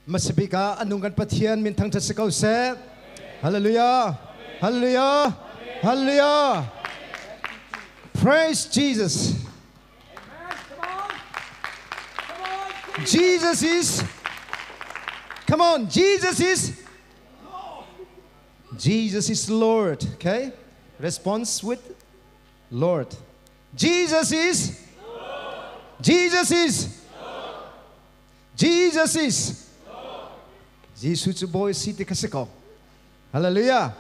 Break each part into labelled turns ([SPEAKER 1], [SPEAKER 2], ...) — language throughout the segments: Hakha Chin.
[SPEAKER 1] Hmasa bik ah a nung kan Pathian min thangṭhat si ko seh. Hallelujah. Hallelujah. Hallelujah. Praise Jesus. Jesus is, come on, Jesus is Lord. Okay? Response with Lord. Jesus is Jesus is Jesus is Jesuh cu Bawi si ti kha si ko. Hallelujah.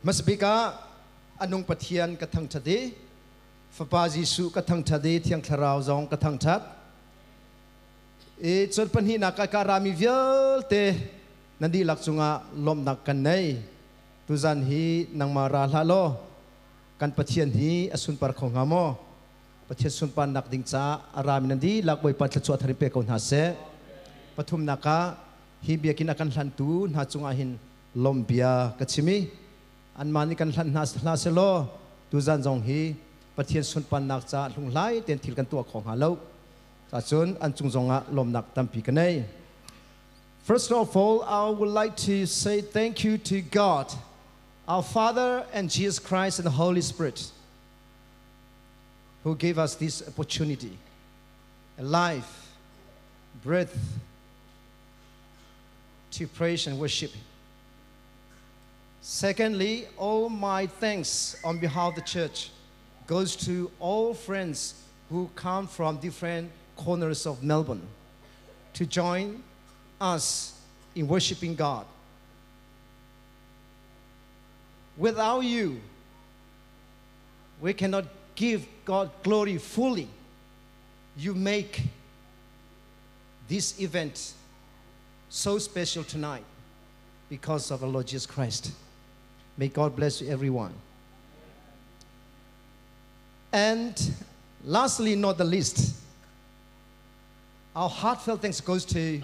[SPEAKER 1] Hmasa bik ah a nung Pathian ka thangṭhat i Fapa Jesuh ka thangṭhat i Thiang Thlarau zong ka thangṭhat. I cun pahnihnak ah ka rami vialte nan dihlak cungah lawmhnak kan nei. Tuzan hi nangmah ra hlah law kan Pathian hi a sunpar kho hnga maw? Pathian sunparnak ding caah a rami nan dihlak Bawipa thluachuah thar in pe ko hna seh. Pathumnak ah hi biakinn a kan hlantu hna cungah hin lawmhbia ka chim i anmah nih kan hlanh hna hlah selaw tuzan zong hi Pathian sunparnak caah hlunghlai tein thil kan tuah kho hnga lo. Cacun an cung zongah lawmnak tampi ka nei. First of all, I would like to say thank you to God, our Father, and Jesus Christ and the Holy Spirit, who gave us this opportunity, a life, breath, to praise and worship. Secondly, all my thanks on behalf of the church goes to all friends who come from different corners of Melbourne to join us in worshiping God. Without you, we cannot give God glory fully. You make this event so special tonight because of our Lord Jesus Christ. May God bless you, everyone. And lastly, not the least, our heartfelt thanks goes to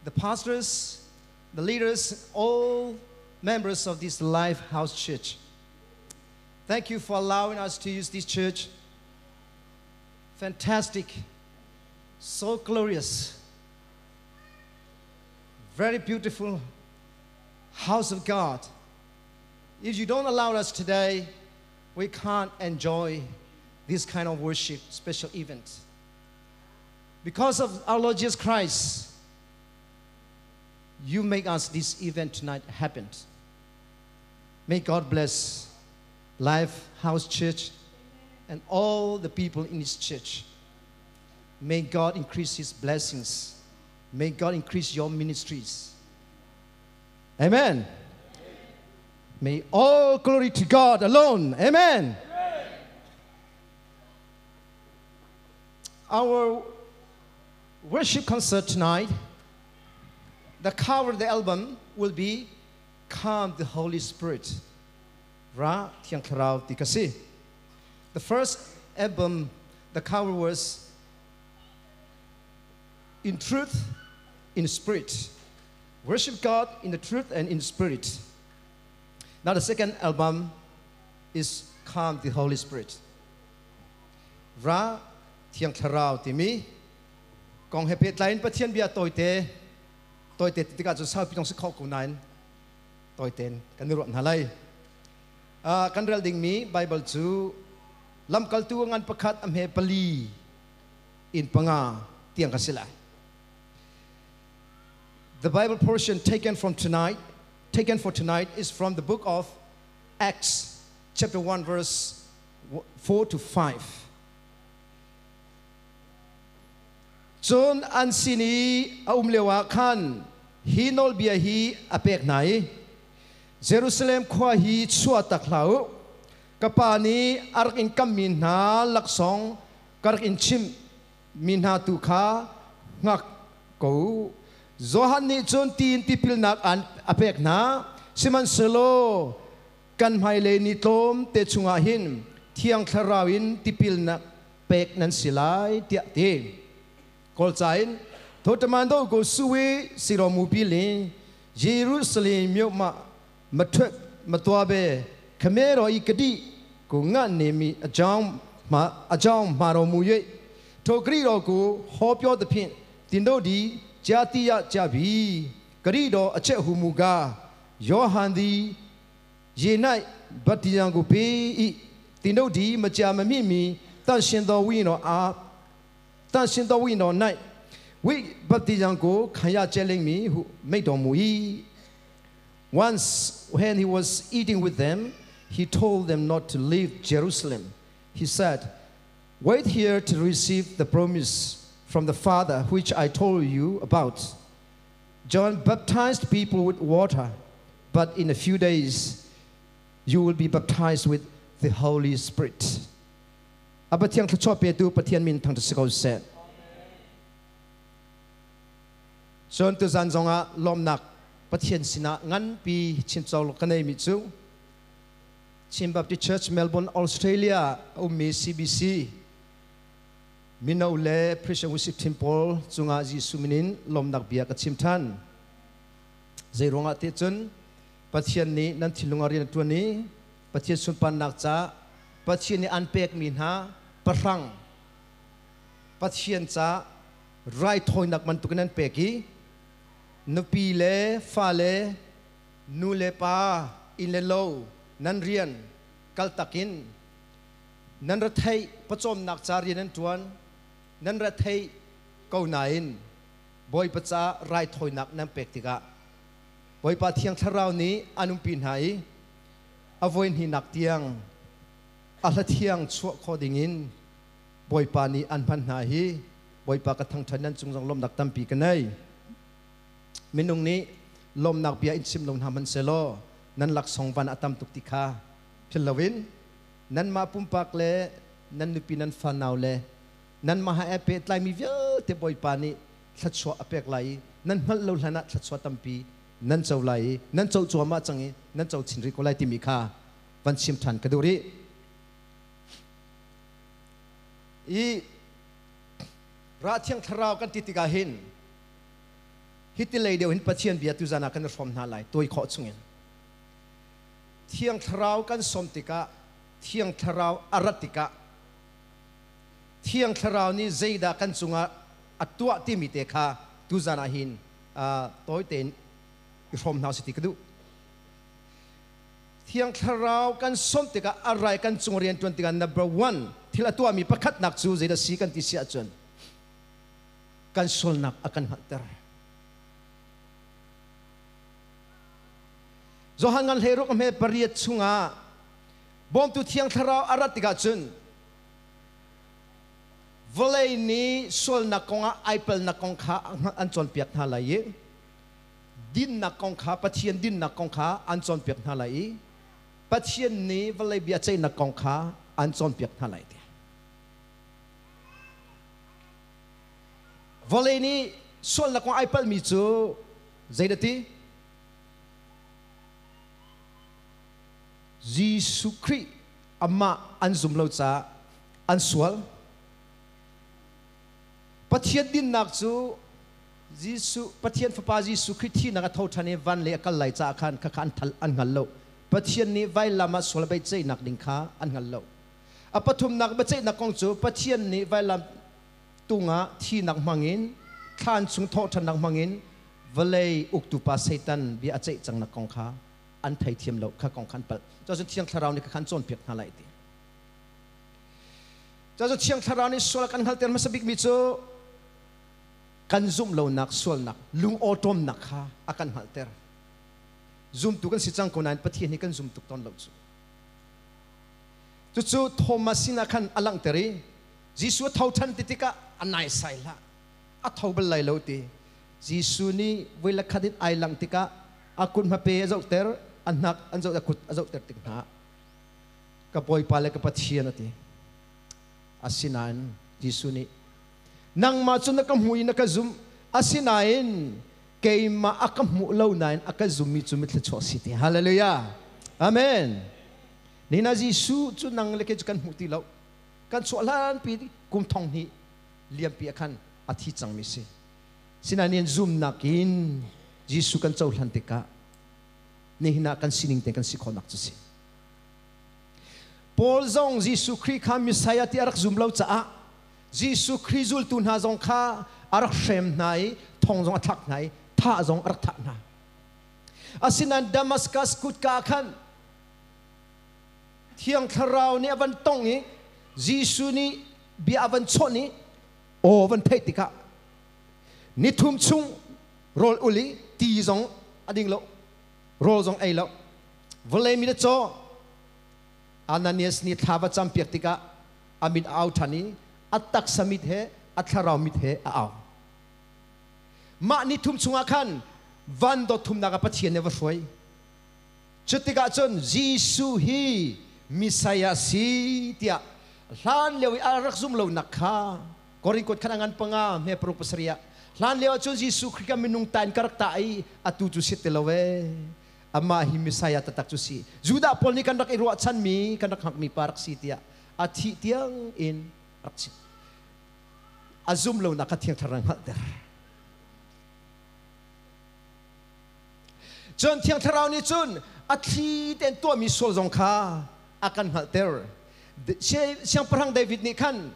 [SPEAKER 1] the pastors, the leaders, all members of this Life House Church. Thank you for allowing us to use this church. Fantastic, so glorious, very beautiful house of God. If you don't allow us today, we can't enjoy this kind of worship, special event. Because of our Lord Jesus Christ, you make us this event tonight happen. May God bless Life House Church and all the people in this church. May God increase His blessings. May God increase your ministries. Amen. May all glory to God alone. Amen. Our worship concert tonight, the cover of the album will be Come the Holy Spirit. Ra Thiang Thlarau ti kha si. The first album, the cover was In Truth, in Spirit. Worship God in the truth and in spirit. Now the second album is Come the Holy Spirit. Ra Thiang Thlarau timi kong he pehtlai in Pathian bia tawite tawite tikah cun saupi zong si kho ko nain tawiten kan i ruah hna lai. Kan rel dingmi Bible cu Lamkaltu ngan pakhat a hme 4 in 5 tiang ka si lai. The Bible portion taken for tonight is from the book of Acts, chapter 1, verse 4 to 5. Cun an sin i a um lioah khan hi nawlbia hi a pek hna i, Jerusalem khua hi chuah tak hlah u. Ka Pa nih a rak in kammi hna laksawng ka rak in chimh mi hna tu kha hngak ko u. Johan nih cun ti in tipilnak an a pek hna, sihmanhsehlaw kan hmailei ni tlawm te chungah hin Thiang Thlarau in tipilnak pek nan si lai, tiah ti. Kawlca in ထိုတမန်တို့ကိုစုဝေးစေတော်မူပြီးလျှင်ယေရုရှလင်မြို့မှမထွက်မသွားဘဲခမည်းတော်၏ဂတိကိုငံ့နေမည်အကြောင်းမှအကြောင်းမှာတော်မူ၍ထိုဂတိတော်ကိုဟောပြောသဖြင့် သင်တို့သည်ကြားသိရကြပြီဂရိတော်အချက်ဟူမူကားယောဟန်သည်ရေ၌ဗတ္တိဇံကိုပေး၏သင်တို့သည်မကြာမမြင့်မီသန့်ရှင်းသောဝိညာဉ်တော်အားသန့်ရှင်းသောဝိညာဉ်တော်၌ဝိဗတ္တိဇံကိုခံရကြလိမ့်မည်ဟုမိန့်တော်မူ၏ Once when he was eating with them he told them not to leave Jerusalem he said Wait here to receive the promise from the Father which I told you about John baptized people with water but in a few days you will be baptized with the Holy Spirit อปะเทียงทชอบเปตูปะเทียนมินทางตะสกาวเซส่วนตุจันจงอะลมนักปะเทียนสินะงันปีชิมจอลกันในมิจู Chin Baptist Church Melbourne Australia อุมมี CBC มินเอาเล Precious Worship Temple จงอาจีสุมินินลมนักเบียกชิมทันใจรวงอาทิจนปะเทียนนี้นั่นที่ลงเรียนตัวนี้ปะเทียนสุนปันนักจ้าปะเทียนนี้อันเปกมีนะประรังปะเทียนจ้าไรทอยนักมันตุกนั้นเปกีนุปีเลฟาเลนูเลปาอินเลโลนั่นเรียนกัลตักินนั่นระไทยประจมนักจารีนั่นทวนนั่นระไทยเกาหนาอินบอยประจาไรทอยนักนั่นเปกติกะบอยปาเทียงทราวนี้อนุปีนหายอวยนหินักเตียงอัลเทียงชั่วคอดิ่งอินบอยปานี้อันพันหายบอยปากระทังทันนั้นจงจงลมนักตั้มปีกันไงมินุงนี้ลมนักเบียอินซิมลงทำมันเซโลนั้นหลักสองวันอตัมตุกติคาพิลวินนั้นมาปุ่มปากเลนั้นนุปีนั้นฟานาวเลนั้นมาหาเอเปตไลมีเวลเตบอยปานี้ทัดชัวอเปกไลนั้นมัลลุลนะทัดชัวตัมปีนั้นเจ้าไลนั้นเจ้าจัวมาจังนั้นเจ้าชินริโกไลติมีคาวันชิมทันกระดูรีอีราเทียงทราวกันติติกาหินฮิติเลยเดียวหินปัจเจียนเบียตุจานากันรมนาไลตัวขอชงเงินเทียงทราวกันสมติกะเทียงทราวอรติกะเทียงทราวนี้เจดากันจุงอัตัวที่มีเตคาตุจานาหินตัวเต็นรมนาสิติกดูเทียงทราวกันสมติกะอะไรกันจุงเรียนจนติกะ number one ที่ละตัวมีประคัดนักจูเจดาสีกันที่เสียจนกันส่วนนักอากันหัตเตอร์โจฮันงันเฮรุกเมปริยชุงาบอมตุเทียงทราวอารัติกาจุนวเลยนี้ส่วนนักกงไอเปิลนักกงขาอันจนเปียกนาลายดินนักกงขาปะเทียนดินนักกงขาอันจนเปียกนาลายปะเทียนนี้วเลยเบียใจนักกงขาอันจนเปียกนาลายเดียวเลยนี้ส่วนนักกงไอเปิลมีจูใจเดตียีสุคริอามาอันซุมเลาจ้าอันสวลปะเทียนดินนักจูยีสุปะเทียนฟปายีสุคริที่นักเท่าทันวันเลยกัลไหลจ้าขันขันทัลอันงัลโลปะเทียนนี้ไว้ลามาสวลไปใจนักดิงคาอันงัลโลอปทุมนักปะเจนักกงจูปะเทียนนี้ไว้ลาตุงะที่นักมังอินท่านสุงทอทันนักมังอินวเลยอุกตุปาเซตันเบียเจจังนักกงคาอันไทยเทียมโลกข้ากองขันปัลเจ้าเชียงทราวนี่ขันจนเปียกนาไลตีเจ้าเชียงทราวนี่ส่วนกันขันเตียนมาสบิกมิจูกันซุ่มโลนักส่วนนักลุงออทอมนักฮะอากันหัลเตอร์ซุ่มตุกันสิจังคนนั้นปฏิเนกันซุ่มตุกตอนโลกจู่จู่โทมัสินักขันอลังเตรีจิสุเท่าทันติติกะอันไหนใส่ละอัทเท่าเบลไลโลตีจิสุนี่เวลาขัดินไอลังติกะอากุนมาเปย์เจ้าเตอร์อันนักอันเจ้ากุดอันเจ้าเตอร์ติงหากระปอยปาเลกระปะเทียนตีอาศินันจิสุนี่นังมาจุนนักมุยนักซุมอาศินันเกมาอักมุเลวนายอักซุมมิจุมิทลชอสิตีฮาเลลูยาอาเมนนี่นาจิสุจุนังเล็กจุกันมุตีเลากันสวลันปีกุมทองนี้เลียมปีขันอาทิจังมิสิสินานีนซุมนักินจิสุกันเจ้าลันติกะนี่น่ากันสินิงเตกันสิขอนักจะสิปอลซงยิสุคริสต์ข้ามิสายาที่รักซุมเลาจ้ายิสุคริสุลตุนฮาซงข้า A rak hrem hna i thong zong a thlak hna i thah zong a rak thah hna. Asinain Damascus kutka khan Thiang Thlarau nih a van tong i Jesuh nih bia a van chawnh i aw van theih tikah nithum chung rawl ul i ti zong a ding lo, rawl zong ei lo, vawlei mi le caw Ananias nih thla va campiak tikah a mit a au ṭhan i a taksa mit he a thlarau mit he a au. Mah nithum chungah khan van dot thumnak ah Pathian nih a va hruai. Cutikah cun Jesuh hi Messiah si tiah hlan lio i a rak zum lonak kha Korin kuat khan a ngan 5 hme 6 7 ah hlan lio ahcun Jesuh Khrih ka minung ta in ka rak tah i atu cu si ti lo ee. Amah hi Messiah taktak cu si. Judah pawl nih kan rak i ruahchanmi, kan rak hngakmi pa rak si tiah a thih tiang in rak chim. A zum lonak kha Thiang Thlarau hngalhter. Cun Thiang Thlarau nih cun a thli tein tuahmi sual zong kha a kan hngalhter. Siangpahrang David nih khan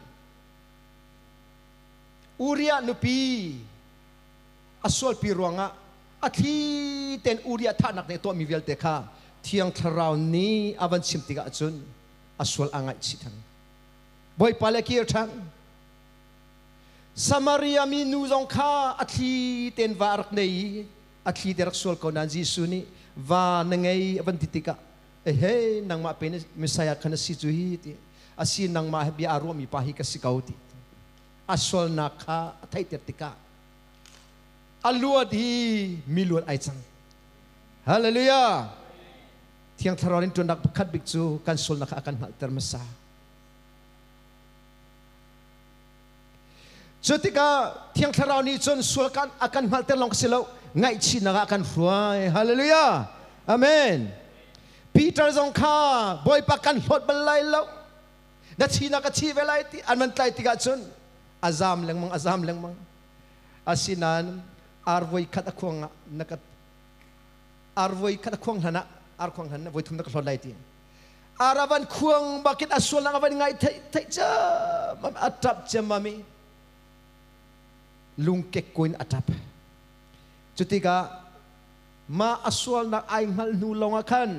[SPEAKER 1] Uriah nupi a sualpi ruangah a thli tein Uriah thahnak nih a tuahmi vialte kha Thiang Thlarau nih a van chim tikah cun a sual aa ngaihchih ṭhan. Bawipa le kir ṭhan. Samaria mi nu zong kha a thli tein va a rak nei i a thli te rak sual ko nain Jesuh nih va na ngei a van ti tikah ehe nangmah pe Messiah khan a si cu hi ti a si nangmah he bia aa ruahmi pa hi ka si ko ti a sualnak kha a theihter tikah a luat hi mi luat ai cang. Hallelujah! Thiang Thlarau in ṭuannak pakhat bik cu kan sualnak kha a kan hngalhter hmasa. Cu tikah Thiang Thlarau nih cun sual kan a kan hngalhter lawng si lo, ngaihchihnak ah a kan hruai. Hallelujah! Amen. Peter zong kha Bawipa kan hlawt bal lai lo. Na thinak ka thi ve lai ti an van tlai tikah cun a zam lengmang, a zam lengmang. Asinain ar voi khat a khuang ah na ka ar voi khat a khuang hlan ah ar khuang hlan voi thum na ka hlawt lai ti. Ar a van khuang bakin a sualnak a van ngai theih theih cam a tap ciammam i lungkek kuin a tap. Cutikah mah a sualnak ai hngalh hnu lawngah khan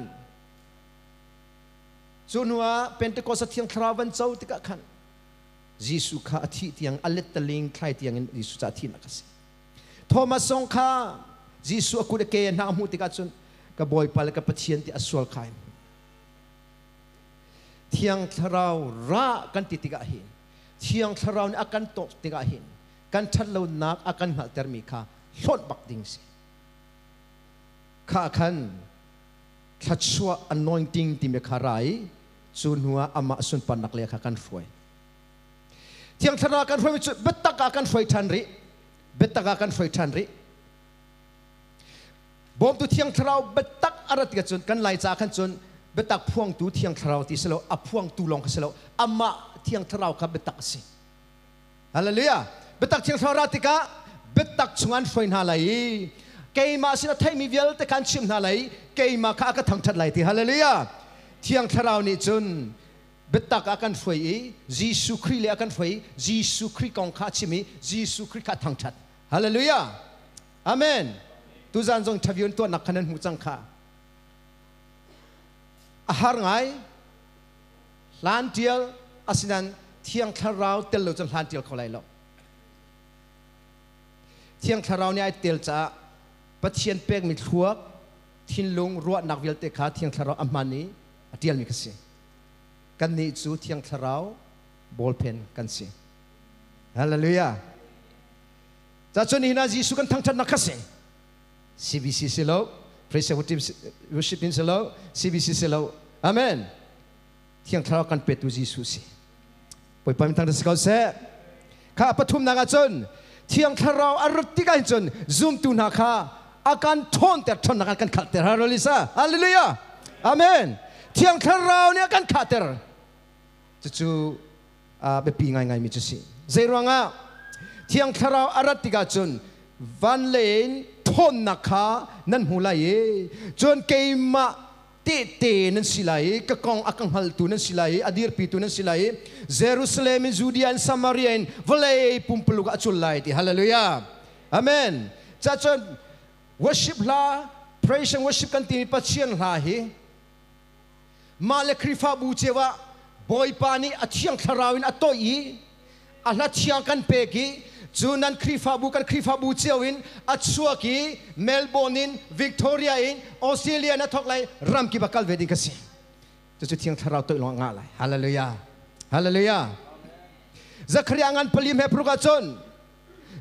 [SPEAKER 1] cu hnu ah Pentecost a Thiang Thlarau van co tikah khan Jesuh kha a thih tiang a lettaling thlai tiang in Jesuh ca thihnak a si. Thomas zong kha Jesuh a kut a ke a hna a hmuh tikah cun ka Bawipa le ka Pathian ti a sual khai. Thiang Thlarau ra kan ti tikah hin Thiang Thlarau nih a kan tawk tikah hin kan ṭhatlonak a kan hngalhtermi kha hlawt bak ding si. Kha khan thluachuah anointing timi kha ra i cu hnu ah amah sunparnak le kha kan hruai. Thiang Thlarau kan hruaimi cu biatak ah kan hruai ṭhan rih. Biatak ah kan hruai ṭhan rih. Bawmtu Thiang Thlarau biatak a rat tikah cun kan Laica khan cun biatak phuangtu Thiang Thlarau ti si lo, a phuangtu lawng kha si lo, amah Thiang Thlarau kha biatak a si. Hallelujah. Biatak Thiang Thlarau ra tikah biatak chung an hruai hna lai i keimah sin a theimi vialte kha an chimh hna lai i keimah kha a ka thangṭhat lai ti. Hallelujah. Thiang Thlarau nih cun biatak ah kan hruai i Jesuh Khrih le a kan hruai i Jesuh Khrih kong kha a chim i Jesuh Khrih kha a thangṭhat. Hallelujah. Amen. Tuzan zong interview tuahnak kha nan hmuh cang kha. A har ngai. Hlan tial asinan Thiang Thlarau tel lo cun hlan tial kho lai lo. Thiang Thlarau nih ai tel caah Pathian pekmi thluak, thinlung, ruahnak vialte kha Thiang Thlarau a hman i a tialmi kha si. Kannih cu Thiang Thlarau ballpen kan si. Hallelujah. Cacun nihin ah Jesuh kan thangṭhatnak kha si. CBC si lo, Praise and Worship team si lo, CBC si lo. Amen. Thiang Thlarau kan petu Jesuh si. Bawipa min thangṭhat si ko seh. Kha pathumnak ah cun Thiang Thlarau a rat tikah hin cun zumtu hna kha a kan ṭhawnter ṭhawnnak an kan khalhter. Hallelujah. Hallelujah. Amen. Thiang Thlarau nih a kan khahter. Cucu biapi ngaingaimi cu si. Zeiruangah Thiang Thlarau a rat tikah cun van lei in ṭhawnnak kha nan hmu lai i cun keimah Tehte nan si lai i ka kong a ka hngaltu nan si lai i a dirpitu nan si lai i Jerusalem in Judea in Samaria in vawlei pumpuluk ah a cul lai ti. Hallelujah. Amen. Cacun worship hla, praise and worship kan timi Pathian hla hi mah le Khrihfabu cio ah Bawipa nih a Thiang Thlarau in a toih i a hla thiang kan pek i cu nan Khrihfabu kan Khrihfabu cio in a chuak i Melbourne in Victoria in Australia in a thawk lai ramkip a kal ve ding ka si. Cucu Thiang Thlarau toih lawng ngah lai. Hallelujah. Hallelujah. Zachariah ngan pali he pruk ahcun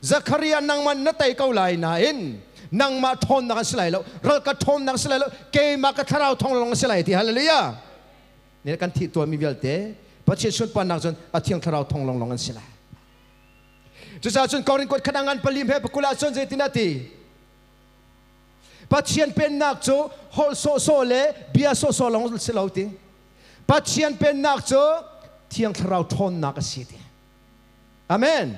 [SPEAKER 1] Zachariah nangmah na tei ko lai nain nangmah ṭhawnnak an si lai lo, ral ka ṭhawnnak si lai lo, keimah ka thlarau thawng lawng a si lai ti. Hallelujah. Ne kan thih tuanmi vialte Pathian sunparnak cun a Thiang Thlarau thawng lawnglawng an si lai. Cucaah cun Korin kuat khat ngan pali he pakul ah cun zeitin a ti? Pathian pennak cu holh sawhsawh le bia sawhsawh lawng si lo ti. Pathian pennak cu Thiang Thlarau ṭhawnnak a si ti. Amen.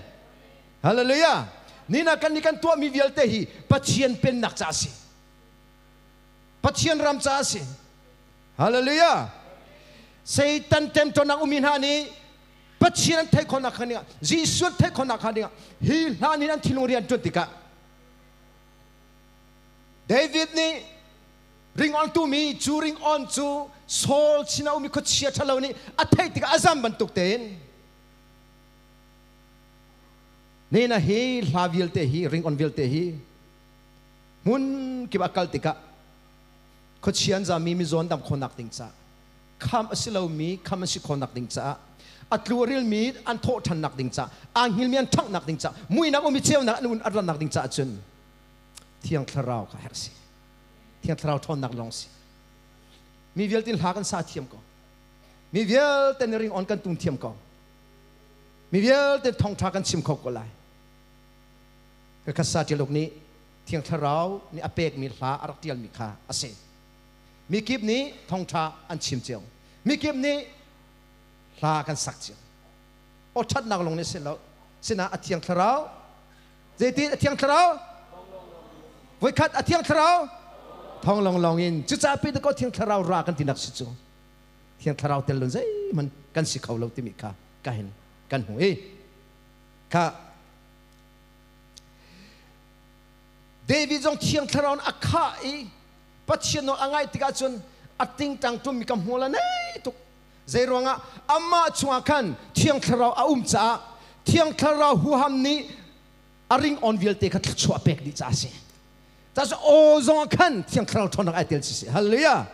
[SPEAKER 1] Hallelujah. Nina kan nih kan tuahmi vialte hi Pathian pennak ca a si. Pathian ram ca a si. Hallelujah. Satan temtuarnak ummi hna nih Pathian an theih khawhnak kha dingah, Jesuh an theih khawhnak kha dingah hi hlan in an thinlung rian ṭuan tikah David nih ringawn tumi cu ringawn cu Saul sinah ummi khuachia ṭhalo nih a theih tikah a zam bantuk tein nena hi hla vialte hi ringawn vialte hi hmun kip a kal tikah khuachia an zami mizaw an dam khawhnak ding caah kham a si lomi kham an si khawhnak ding caah a tlu a rilmi an thawh ṭhannak ding caah aa hngilmi an ṭhanghnak ding caah muihnak um i ceunak an un a rannak ding caah cun Thiang Thlarau kha herh si. Thiang Thlarau ṭhawnnak lawng si. Mi vialte hla kan sa thiam ko. Mi vialte nih ring on kan tum thiam ko. Mi vialte thawngṭha kan chim kho ko lai. Ka khasa ṭialuk nih Thiang Thlarau nih a pekmi hla a rak ṭialmi kha a si. Mikip nih thawngṭha an chim cio. Mikip nih hla kan sak cio. Aw ṭhatnak lawng nih si lo. Sinah a Thiang Thlarau zeitin a Thiang Thlarau voikhat a Thiang Thlarau thawng lawnglawng in cucaah pe ko Thiang Thlarau ra kan tinak si cu Thiang Thlarau tel lon zeihmanh kan si kho lo timi kha ka hin kan hmu i kha David zong Thiang Thlarau in a khah i Pathian nawl a ngaih tikah cun a tingtang tummi ka hmual a nei tuk. Zeiruangah amah chungah khan Thiang Thlarau a um caah Thiang Thlarau huham nih a ring-on vialte kha thluachuah pek dih caah a si. Caah aw zongah khan Thiang Thlarau ṭhawnnak ai tel si si. Hallelujah.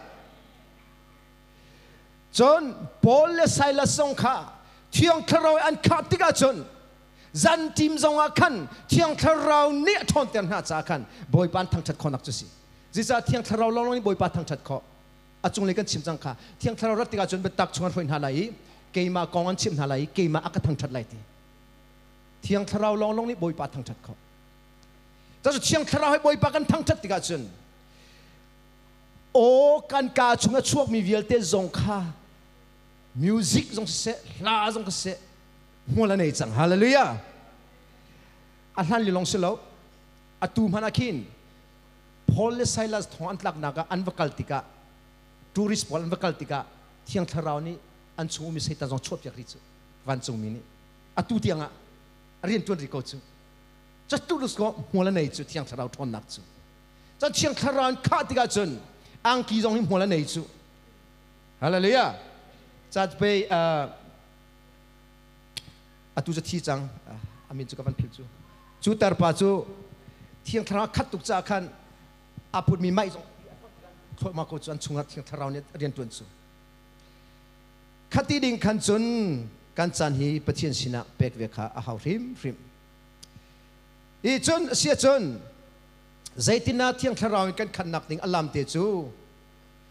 [SPEAKER 1] Cun Paul le Silas zong kha Thiang Thlarau an khah tikah cun Zan ṭim zongah khan Thiang Thlarau nih a ṭhawnter hna caah khan Bawipa an thangṭhat khawhnak cu a si. Zeicah Thiang Thlarau lawnglawng nih Bawipa thangṭhat khawh? A cunglei kan chim cang kha. Thiang Thlarau rat tikah cun biatak chung an hruai hna lai i keimah kong an chimh hna lai i keimah a ka thangṭhat lai ti. Thiang Thlarau lawnglawng nih Bawipa thangṭhat khawh. Cucu Thiang Thlarau he Bawipa kan thangṭhat tikah cun aw kan kaa chung a chuakmi vialte zong kha music zong siseh, hla zong siseh, hmual a nei cang. Hallelujah. A hlan li lawng si lo. Atu hmanh ah khin Paul le Silas thong an tlaknak ah an va kal tikah tourist pawl an va kal tikah Thiang Thlarau nih an chung ummi Satan zong chuahpiak rih cu vancungmi nih atu tiang ah a rian ṭuan rih ko cu. Catu ko hmual a nei cu Thiang Thlarau ṭhawnnak cu. Cun Thiang Thlarau in khah tikah cun angki zong hi hmual a nei cu. Hallelujah. Ca pei atu cu thi cang a min cu ka van philh cu cu tarpa cu Thiang Thlarau khat tuk caah khan a putmi maih zong thluahmah ko cu an chungah Thiang Thlarau nih rian ṭuan cu khati ding khan cun kan caan hi Pathian sinah pek ve kha a hau hrimhrim i cun sia cun zeitinah Thiang Thlarau in kan khatnak ding a lam te cu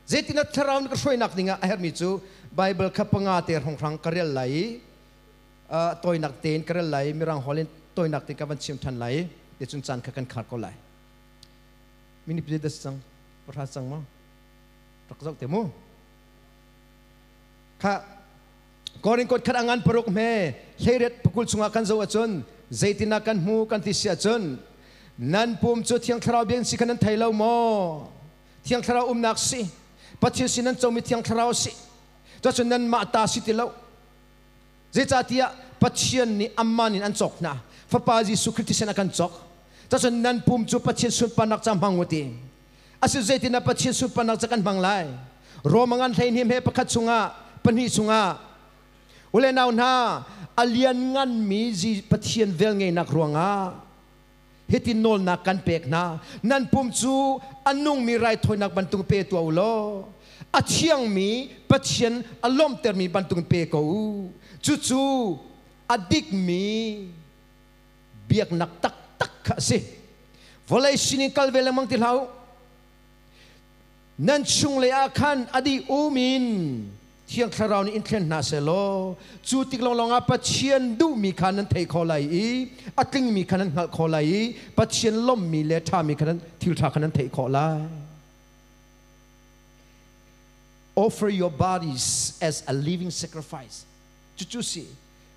[SPEAKER 1] Zeitindah thlarau nih ka hruainak dingah a herhmi cu Baibal kha panga te hrawnghrang ka rel lai i tawinak tein ka rel lai i Mirang holh in tawinak tein ka van chim ṭhan lai i ticun caan kha kan khar ko lai. Minute pali das cang, pahra cang maw? Rak zoh te mu. Kha Korin kot khat angan paruk hme hleiriat pakul chungah kan zoh ahcun zeitinah kan hmu kan ti si ahcun nan pum cu Thiang Thlarau biakinn si kha nan thei lo maw? Thiang Thlarau umnak si. Pathian sin nan comi Thiang Thlarau a si. Cuacun nanmah ta si ti lo. Zeicahtiah Pathian nih amah in an cawk hna. Fapa Jesuh Khrih thisen a kan cawk. Cuacun nan pum cu Pathian sunparnak ca hmang u ti. Asi zeitin ah Pathian sunparnak ca kan hmang lai? Roma ngan 12 he pakhat chungah pahnih chungah ule nau hna a liannganmi Pathian velngeihnak ruangah hitin nawlnak kan pek hna nan pum cu a nungmi raithawinak bantuk pe tuah u law a thiangmi Pathian a lawmhtermi bantuk pe ko u cucu a dikmi biaknak taktak kha a si vawlei sinin kal ve lengmang ti hlah u Nan chunglei ah khan a dih um in Thiang Thlarau nih in thlen hna seh law cu tik lawnglawng ah Pathian duhmi kha nan thei kho lai i a tlingmi kha nan hngalh khawh lai i Pathian lawmhmi le ṭhami kha nan thil ṭha kha nan theih khawh lai. Offer your bodies as a living sacrifice. Cucu si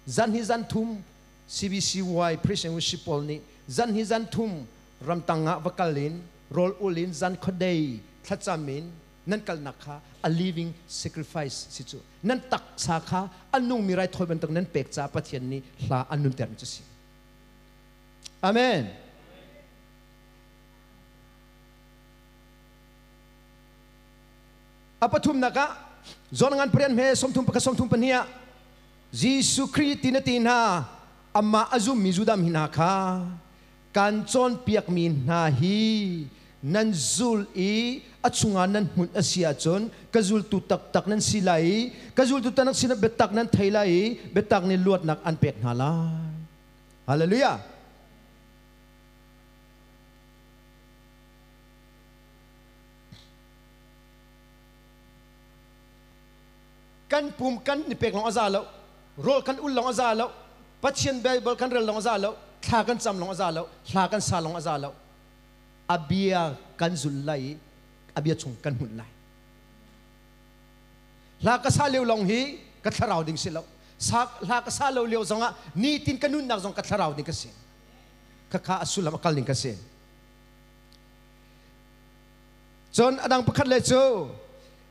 [SPEAKER 1] zan hi zan thum CBCY Praise and Worship pawl nih zan hi zan thum ramtang ah va kal in rawl ul in zan khuadei thlacam in nan kalnak kha a living sacrifice si cu nan taksa kha a nungmi raithawi bantuk nan pek caah Pathian nih hla an nunter mi cu si. Amen. A pathumnak ah John ngan pariat hme 31 34 ah Jesuh Khrih ti na ti hna amah a zummi Judah mi hna kha kan cawnpiakmi hna hi nan zul i a chungah nan hmunh a si ahcun ka zultu taktak nan si lai i ka zultu taktak sinah biatak nan thei lai i biatak nih luatnak an pek hna lai. Hallelujah. Kan pum kan ni pek lawng a za lo, rawl kan ul lawng a za lo, Pathian Bible kan rel lawng a za lo, thla kan cam lawng a za lo, hla kan sa lawng a za lo. A bia kan zul lai i a bia chung kan hmunh lai. Hla ka sa lio lawng hi ka thlarau ding si lo. Sa, hla ka sa lo lio zongah nitin ka nunnak zong ka thlarau ding ka si. Khakha a sullam a kal ning ka si. Cun a dang pakhat le cu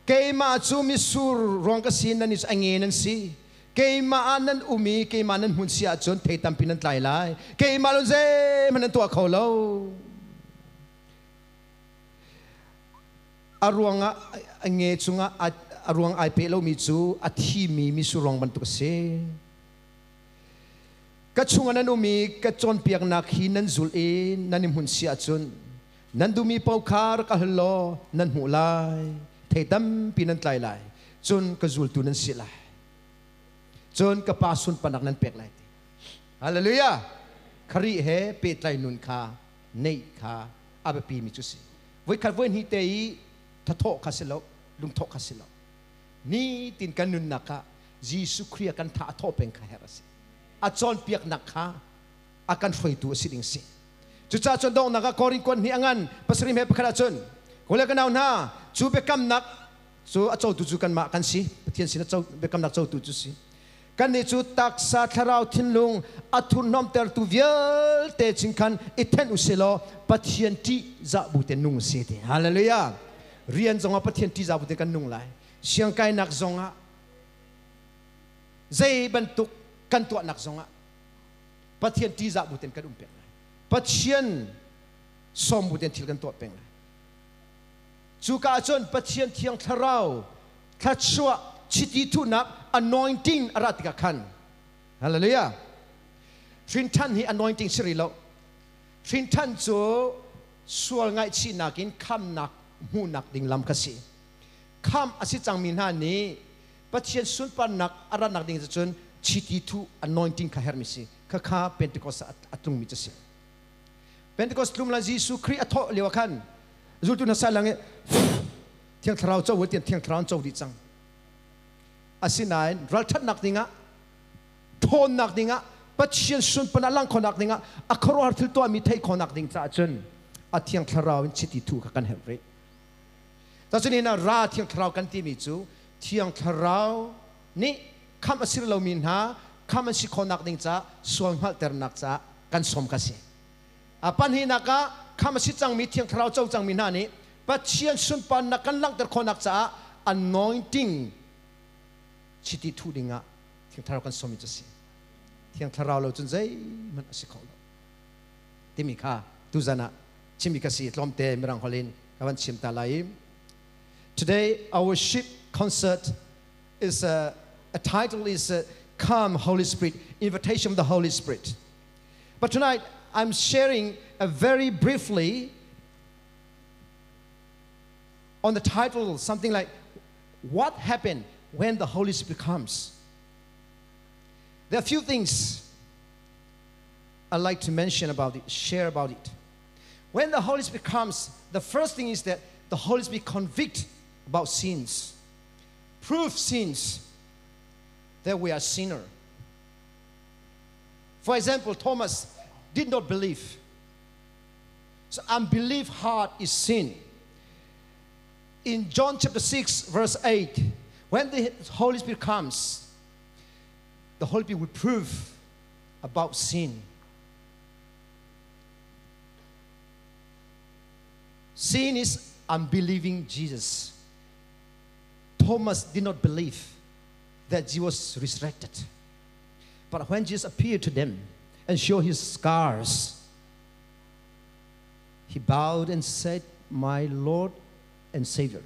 [SPEAKER 1] keimah cu misur ruang ka si nan a nge nan si keimah ah nan um i keimah nan hmun si ahcun thei tampi nan tlai lai keimah lo zeihmanh nan tuah kho lo a ruangah a nge cungah a ruang ai pe lomi cu a thimi misur ruang bantuk a si ka chungah nan um i ka cawnpiaknak hi nan zul i nan i hmun si ahcun Nan duhmi paoh kha rak ka hal law nan hmuh lai. Thei tampi nan tlai lai. Cun ka zultu nan si lai. Cun ka pa sunparnak nan pek lai ti. Hallelujah! Khrih he pehtlai nun kha neih kha a biapi mi cu si. Voikhat voihnih te i thathawh kha si lo, lungthawh kha si lo. Nitin kan nunnak ah Jesuh Khrih a kan tha a thawh peng kha herh a si. A cawnpiaknak kha a kan hruaitu a si ding si. Cucaah cun donghnak ah Korin kuan hnih a ngan pasarih he pakhat ahcun kule ka nau hna cu biakamnak cu a cotu cu kanmah kan si Pathian sin a co biakamnak cotu cu si kannih cu taksa thlarau thinlung a thurhnawmtertu vialte chin khan i thenh u silaw Pathian ṭih zah bu te nung si ti hallelujah rian zongah Pathian ṭih zah bu te kan nung lai siangkainak zongah zei bantuk kan tuahnak zongah Pathian ṭihzah bu ten kan um peng lai. Pathian sawm bu ten thil kan tuah peng lai. Cuka ahcun Pathian Thiang Thlarau thluachuah chiti thuhnak anointing a ra tikah khan hallelujah hrinṭhan hi anointing si rih lo hrinṭhan cu sual ngaihchihnak in khamnak hmuhnak ding lam kha si kham a si cangmi hna nih Pathian sunparnak a ratnak ding cun chiti thuh anointing kha herhmi si khakha Pentecost a tlungmi cu si Pentecost tlum la Jesuh Khrih a thawh lio ah khan zultu hna sai lang i Thiang Thlarau co tian Thiang Thlarau co dih cang asinain ralṭhatnak dingah ṭhawnnak dingah Pathian sunparnak lang khawhnak dingah a khuaruahhar thil tuahmi theih khawhnak ding caah cun a Thiang Thlarau in chiti thuh kha kan herh rih Cucun na ra Thiang Thlarau kan timi cu Thiang Thlarau nih khamh a si lomi hna khamh an si khawhnak ding caah sual hngalhternak caah kan sawm kha si. A pahnihnak ah khamh a si cangmi Thiang Thlarau co cangmi hna nih Pathian sunparnak kan langhter khawhnak caah anointing chiti thuh dingah Thiang Thlarau kan sawmi cu a si. Thiang Thlarau lo cun zeihmanh a si kho lo. Timi kha tuzan ah chimmi ka si tlawmte mirang holh in ka van chim ta lai. Today our worship concert is a title is Come Holy Spirit, Invitation of the Holy Spirit. But tonight I'm sharing a very briefly on the title something like What Happened When the Holy Spirit Comes. There are a few things I'd like to mention about it, share about it. When the Holy Spirit comes, the first thing is that the Holy Spirit convict about sins, prove sins that we are sinner. For example, Thomas did not believe. So unbelief heart is sin. In John chapter 6, verse 8, when the Holy Spirit comes, the Holy Spirit will prove about sin. Sin is unbelieving Jesus. Thomas did not believe that Jesus was resurrected. But when Jesus appeared to them and showed his scars, he bowed and said, My Lord and Savior.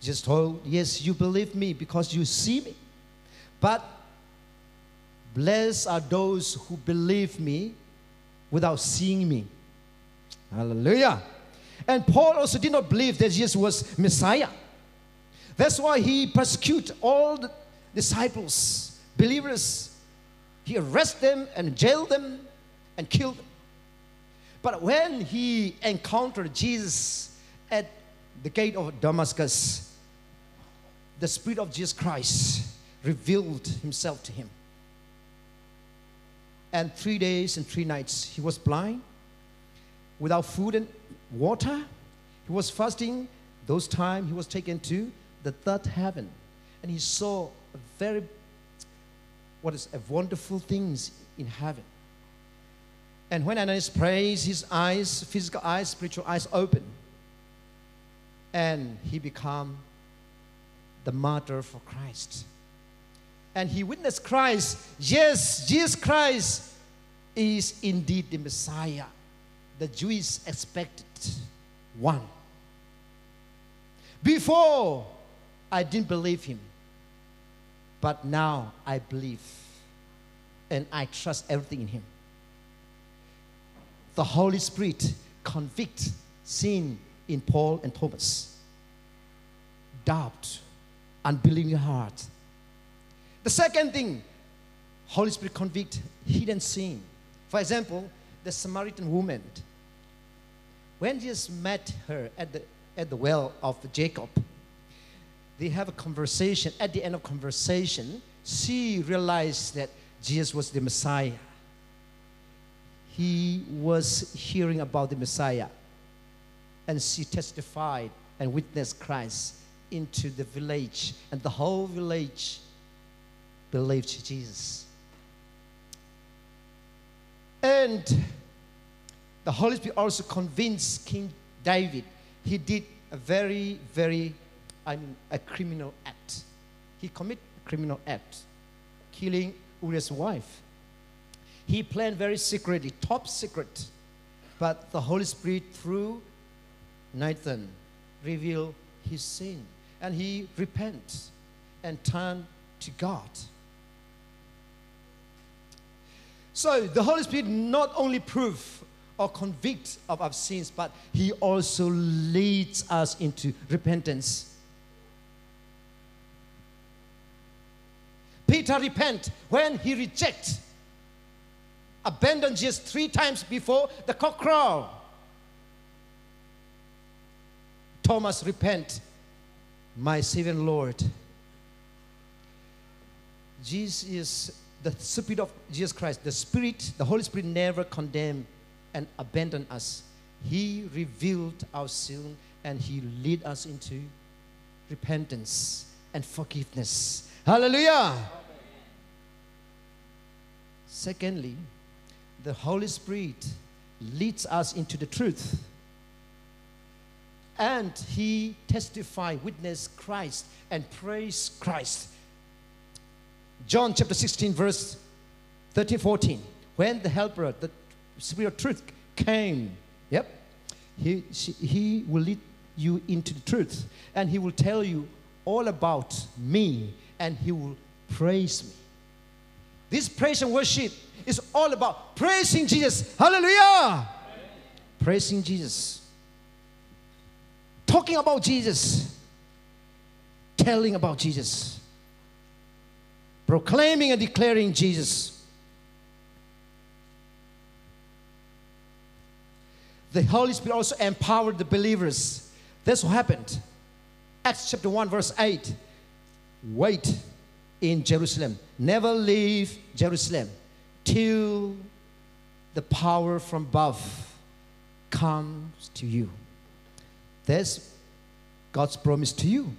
[SPEAKER 1] Jesus told, Yes, you believe me because you see me. But blessed are those who believe me without seeing me. Hallelujah. And Paul also did not believe that Jesus was Messiah. That's why he persecuted all the disciples, believers. He arrested them and jailed them and killed them. But when he encountered Jesus at the gate of Damascus, the Spirit of Jesus Christ revealed himself to him. And 3 days and 3 nights he was blind, without food and water. He was fasting. Those time he was taken to the third heaven, and he saw a very, what is a wonderful things in heaven. And when Ananias prays, his eyes, physical eyes, spiritual eyes open, and he become the martyr for Christ. And he witnessed Christ. Yes, Jesus Christ is indeed the Messiah, the Jewish expected one. Before, I didn't believe him, but now I believe and I trust everything in him. The Holy Spirit convicts sin in Paul and Thomas. Doubt, unbelieving heart. The second thing, Holy Spirit convict hidden sin. For example, the Samaritan woman. When Jesus met her at the well of Jacob, they have a conversation. At the end of conversation, she realized that Jesus was the Messiah. He was hearing about the Messiah, and she testified and witnessed Christ into the village, and the whole village believed Jesus. And the Holy Spirit also convinced King David. He did a very, very, I mean, a criminal act. He committed a criminal act, killing Uriah's wife. He planned very secretly, top secret. But the Holy Spirit, through Nathan, revealed his sin. And he repented and turned to God. So the Holy Spirit not only proves or convicts of our sins, but he also leads us into repentance. Peter repent when he rejects, abandoned Jesus 3 times before the cock crow. Thomas repent, my Savior and Lord. Jesus is the Spirit of Jesus Christ. The Spirit, the Holy Spirit never condemned and abandoned us. He revealed our sin and he led us into repentance and forgiveness. Hallelujah! Secondly, the Holy Spirit leads us into the truth. And he testified, witnessed Christ, and praised Christ. John chapter 16, verse 13, 14. When the Helper, the Spirit of truth, came, yep, he, he will lead you into the truth, and he will tell you all about me, and he will praise me. This praise and worship is all about praising Jesus. Hallelujah! Praising Jesus. Talking about Jesus. Telling about Jesus. Proclaiming and declaring Jesus. The Holy Spirit also empowered the believers. That's what happened. Acts chapter 1, verse 8. Wait in Jerusalem. Never leave Jerusalem till the power from above comes to you. That's God's promise to you.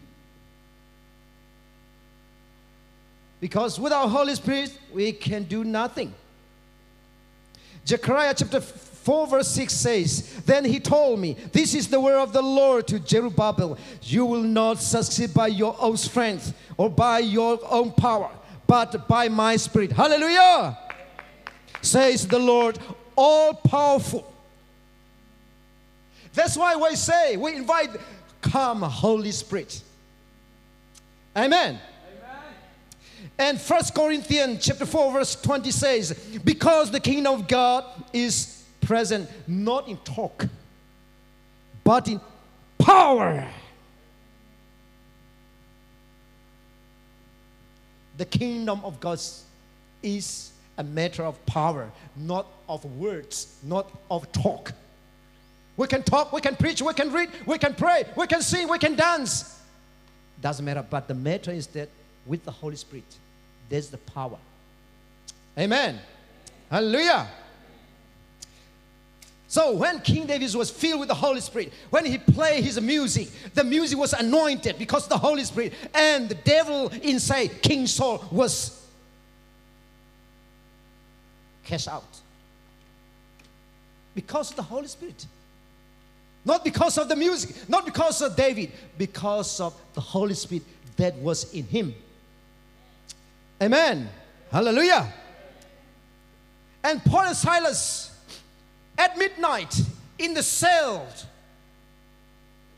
[SPEAKER 1] Because without Holy Spirit, we can do nothing. Zechariah chapter 4 verse 6 says, Then he told me, This is the word of the Lord to Zerubbabel. You will not succeed by your own strength or by your own power, but by my spirit. Hallelujah! Says the Lord, all powerful. That's why we say, we invite, come Holy Spirit. Amen. And 1 Corinthians chapter 4 verse 20 says, because the kingdom of God is present not in talk, but in power. The kingdom of God is a matter of power, not of words, not of talk. We can talk, we can preach, we can read, we can pray, we can sing, we can dance. Doesn't matter, but the matter is that with the Holy Spirit, there's the power. Amen. Hallelujah. So when King David was filled with the Holy Spirit, when he played his music, the music was anointed because of the Holy Spirit, and the devil inside King Saul was cast out. Because of the Holy Spirit. Not because of the music, not because of David, because of the Holy Spirit that was in him. Amen. Hallelujah. And Paul and Silas, at midnight, in the cell,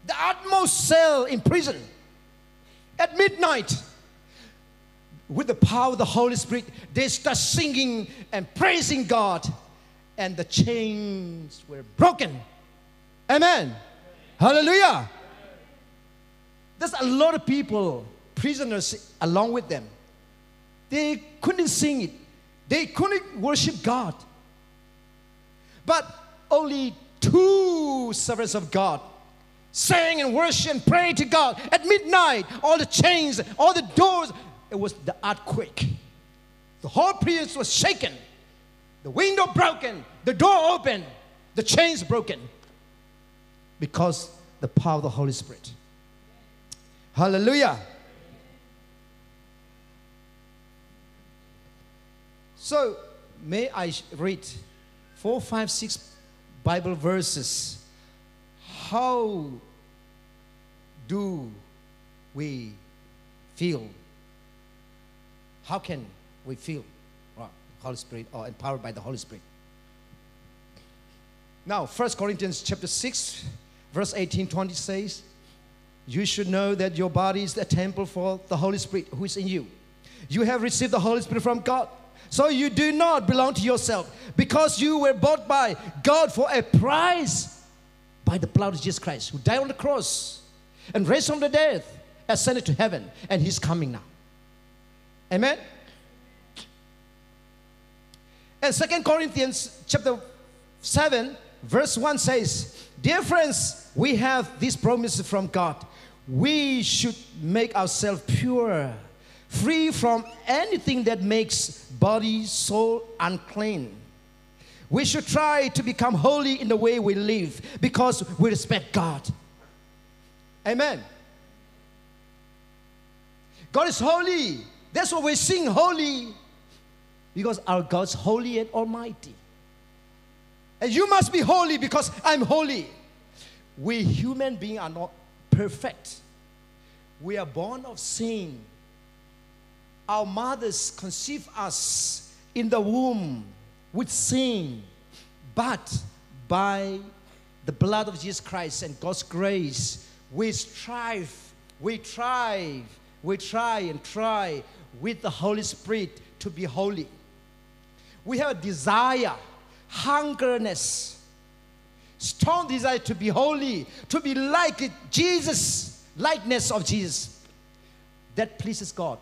[SPEAKER 1] the utmost cell in prison, at midnight, with the power of the Holy Spirit, they start singing and praising God, and the chains were broken. Amen. Hallelujah. There's a lot of people, prisoners along with them. They couldn't sing it. They couldn't worship God. But only two servants of God sang and worship and prayed to God. At midnight, all the chains, all the doors, it was the earthquake. The whole prison was shaken. The window broken, the door open, the chains broken. Because the power of the Holy Spirit. Hallelujah. So, may I read 4, 5, 6 Bible verses. How do we feel? How can we feel Holy Spirit or empowered by the Holy Spirit? Now, 1 Corinthians chapter 6, verse 18-20 says, You should know that your body is the temple for the Holy Spirit who is in you. You have received the Holy Spirit from God. So you do not belong to yourself, because you were bought by God for a price, by the blood of Jesus Christ, who died on the cross and raised from the dead, ascended to heaven, and He's coming now. Amen? And 2 Corinthians chapter 7, verse 1 says, Dear friends, we have this promise from God. We should make ourselves pure, free from anything that makes body, soul unclean. We should try to become holy in the way we live, because we respect God. Amen. God is holy. That's why we sing holy, because our God's holy and almighty. And you must be holy because I'm holy. We human beings are not perfect. We are born of sin. Our mothers conceive us in the womb with sin. But by the blood of Jesus Christ and God's grace, we strive, we try, we try and try with the Holy Spirit to be holy. We have a desire, hungerness, strong desire to be holy, to be like Jesus, likeness of Jesus. That pleases God.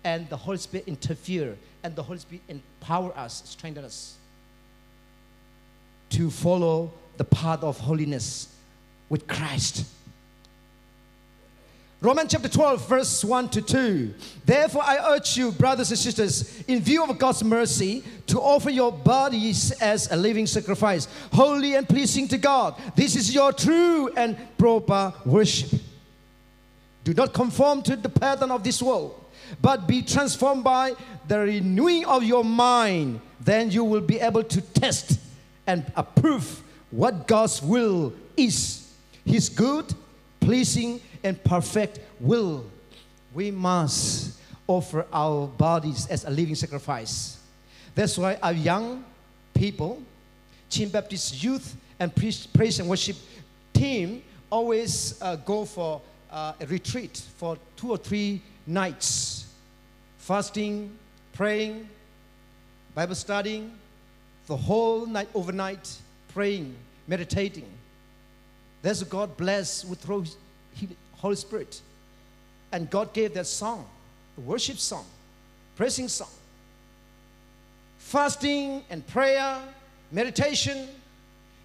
[SPEAKER 1] And the Holy Spirit interfere, and the Holy Spirit empower us, strengthen us to follow the path of holiness with Christ. Romans chapter 12, verse 1 to 2. Therefore, I urge you, brothers and sisters, in view of God's mercy, to offer your bodies as a living sacrifice, holy and pleasing to God. This is your true and proper worship. Do not conform to the pattern of this world, but be transformed by the renewing of your mind. Then you will be able to test and approve what God's will is His good, pleasing, and perfect will. We must offer our bodies as a living sacrifice. That's why our young people, Chin Baptist youth and praise and worship team always go for a retreat for 2 or 3 nights. Fasting, praying, Bible studying, the whole night, overnight, praying, meditating. That's God bless with Holy Spirit. And God gave that song, the worship song, praising song. Fasting and prayer, meditation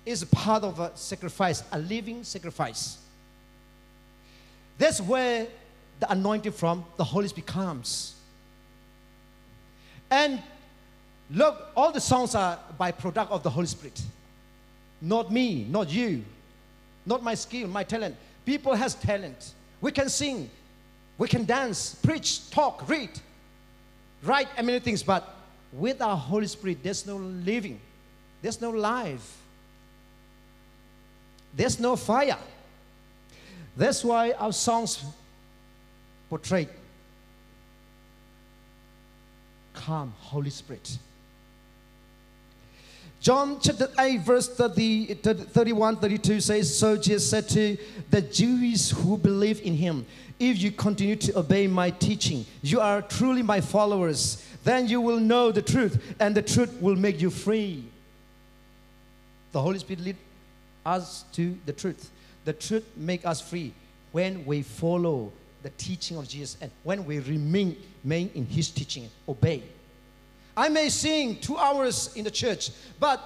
[SPEAKER 1] is a part of a sacrifice, a living sacrifice. That's where the anointing from the Holy Spirit comes. And look, all the songs are byproduct of the Holy Spirit. Not me, not you, not my skill, my talent. People has talent. We can sing, we can dance, preach, talk, read, write, and many things. But with our Holy Spirit, there's no living. There's no life. There's no fire. That's why our songs portray calm Holy Spirit. John chapter 8, verse 31, 32 says, So Jesus said to the Jews who believe in him, if you continue to obey my teaching, you are truly my followers. Then you will know the truth, and the truth will make you free. The Holy Spirit leads us to the truth. The truth makes us free when we follow the teaching of Jesus and when we remain in his teaching, obey. I may sing 2 hours in the church, but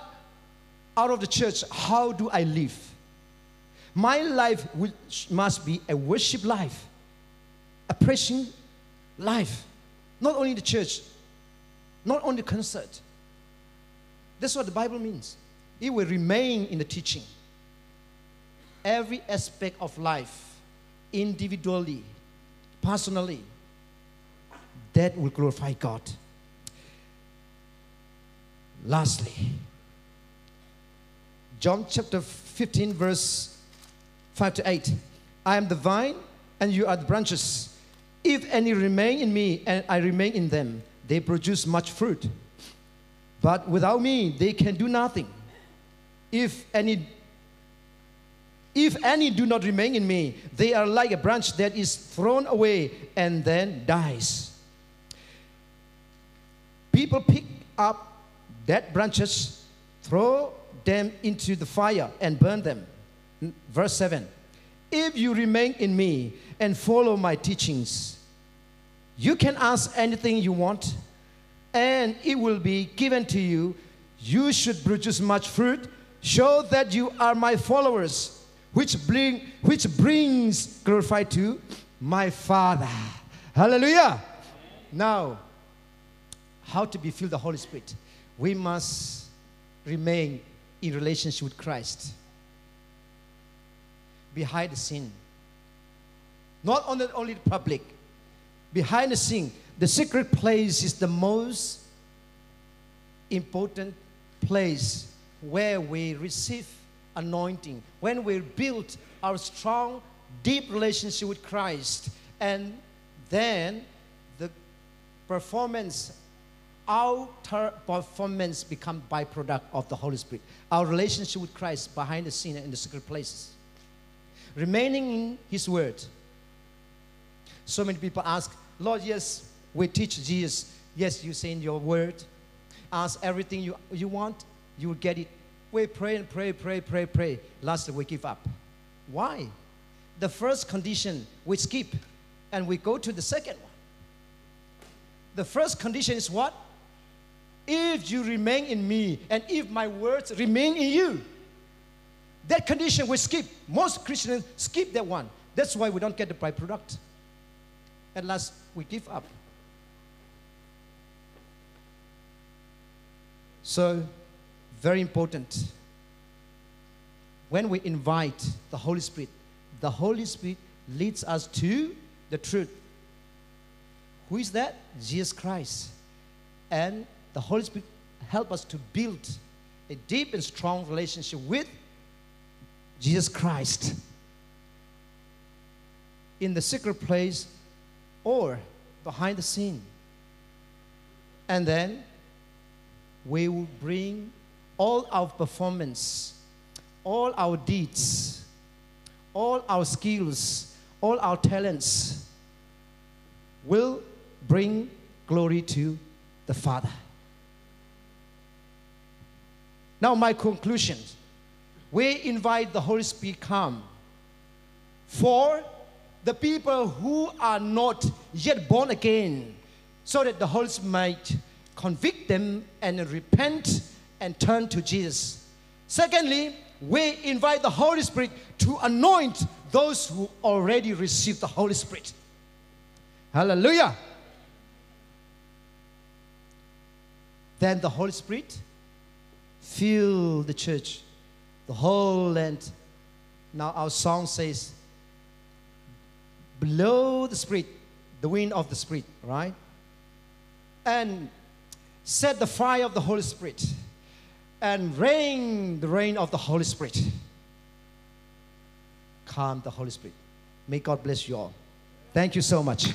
[SPEAKER 1] out of the church, how do I live? My life must be a worship life, a praising life. Not only in the church, not only the concert. That's what the Bible means. It will remain in the teaching. Every aspect of life, individually, personally, that will glorify God. Lastly, John chapter 15, verse 5 to 8. I am the vine, and you are the branches. If any remain in me, and I remain in them, they produce much fruit. But without me, they can do nothing. If any do not remain in me, they are like a branch that is thrown away and then dies. People pick up dead branches, throw them into the fire and burn them. Verse 7. If you remain in me and follow my teachings, you can ask anything you want and it will be given to you. You should produce much fruit. Show that you are my followers, which brings glory to my Father. Hallelujah. Now, how to be filled with the Holy Spirit? We must remain in relationship with Christ. Behind the scene. Not only the public. Behind the scene, the secret place is the most important place where we receive anointing, when we build our strong, deep relationship with Christ, and then the performance, outer performance become byproduct of the Holy Spirit. Our relationship with Christ behind the scene and in the secret places. Remaining in His Word. So many people ask, Lord, yes, we teach Jesus. Yes, you say in your word. Ask everything you want, you will get it. We pray and pray, pray, pray, pray. Lastly, we give up. Why? The first condition we skip and we go to the second one. The first condition is what? If you remain in me and if my words remain in you. That condition we skip. Most Christians skip that one. That's why we don't get the byproduct. At last, we give up. So, very important. When we invite the Holy Spirit, the Holy Spirit leads us to the truth. Who is that? Jesus Christ. And the Holy Spirit helps us to build a deep and strong relationship with Jesus Christ in the secret place or behind the scene. And then we will bring all our performance, all our deeds, all our skills, all our talents will bring glory to the Father. Now my conclusion. We invite the Holy Spirit come for the people who are not yet born again, so that the Holy Spirit might convict them and repent and turn to Jesus. Secondly, we invite the Holy Spirit to anoint those who already received the Holy Spirit. Hallelujah. Then the Holy Spirit fill the church, the whole land. Now our song says, blow the Spirit, the wind of the Spirit, right? And set the fire of the Holy Spirit and rain the rain of the Holy Spirit. Calm the Holy Spirit. May God bless you all. Thank you so much.